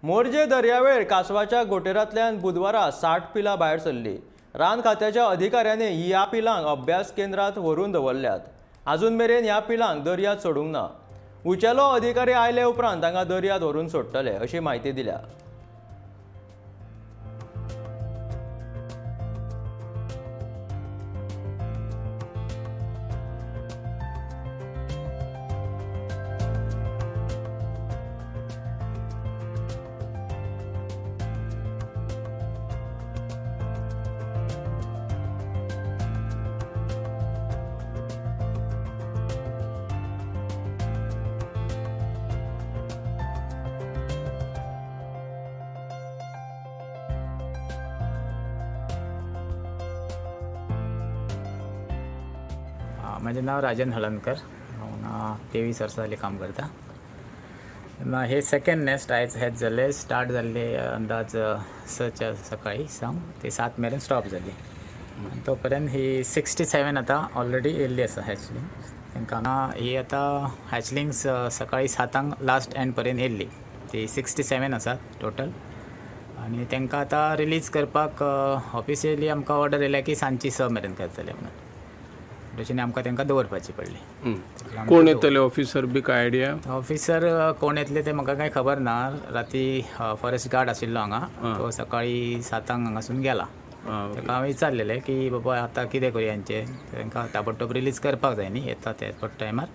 मोरजे दर्यावेळ कांसवाच्या गोटेरांतल्यान बुधवारा 60 पिलां भायर सरलीं. रान खात्याच्या अधिकाऱ्यांनी ह्या पिलांक अभ्यास केंद्रांत व्हरून दवरल्यात. अजून मेरेन ह्या पिलांक दर्यांत सोडूंक ना. उंचेलो अधिकारी आयले उपरांत तांकां दर्यांत व्हरून सोडटले अशी म्हायती दिल्या. म्हजें नांव राजन हळदणकर. हांव हांगा 23 वर्सां जालीं काम करता. तेन्ना हे सेकेंड नॅस्ट आयज हॅच जाल्ले. स्टार्ट जाल्ले अंदाज 6च्या सकाळी सावन ते 7 मेरेन स्टॉप जाली आनी तो पर्यंत ही 67 आतां ऑलरेडी येयल्ली आसा हॅचलिंग. तांकां हांगा ही आतां हॅचलिंग्स सकाळी 7ांक लास्ट एंड पर्यंत येयल्ली. ती 67 आसात टोटल आनी तांकां आतां रिलीज करपाक ऑफिशियली आमकां ऑर्डर येयल्या की सांजची 6 मेरेन करतले म्हणून. तशें आमकां तांकां दवरपाची पडली. कोण येतले ऑफिसर बी काय आयडिया? ऑफिसर कोण येतले ते म्हाका कांय खबर ना. राती फॉरेस्ट गार्ड आशिल्लो हांगा, तो सकाळी 7ांक हांगासून गेला. ताका हांवें विचारलेलें की बाबा आतां कितें करूया हेंचें, तांकां ताबडतोब रिलीज करपाक जाय न्ही येता ते टायमार.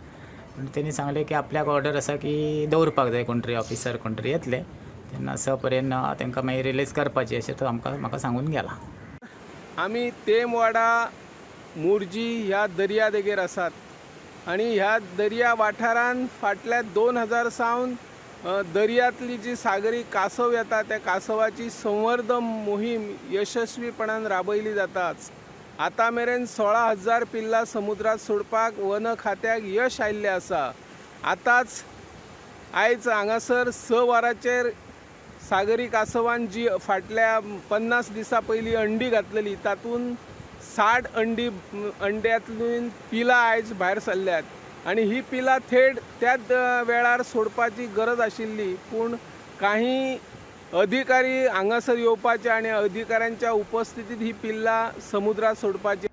पूण तेणी सांगलें की आपल्याक ऑर्डर आसा की दवरपाक जाय, कोण तरी ऑफिसर कोण तरी येतले तेन्ना 6 पर्यंत तांकां मागीर रिलीज करपाची अशें तो आमकां म्हाका सांगून गेला. आमी तेमवाडा मोरजी ह्या दर्या देगेर आसात आनी ह्या दर्या वाठारान फाटल्या 2000 सावन दर्यांतली जी सागरी कासव येता त्या कासवाची संवर्धन मोहीम यशस्वीपणान राबयली जाताच. आतां मेरेन 16,000 पिल्लां समुद्रांत सोडपाक वन खात्याक यश आयिल्लें आसा. आतांच आयज हांगासर 6 वरांचेर सागरी कासवान जी फाटल्या 50 दिसां पयलीं अंडी घातलेली तातूंत 60 अंड्यांतल्यान पिलां आयज भायर सरल्यात आनी ही पिलां थेट त्याच वेळार सोडपाची गरज आशिल्ली, पूण काही अधिकारी हांगासर येवपाचे आनी अधिकाऱ्यांच्या उपस्थितीत ही पिल्लां समुद्रांत सोडपाची.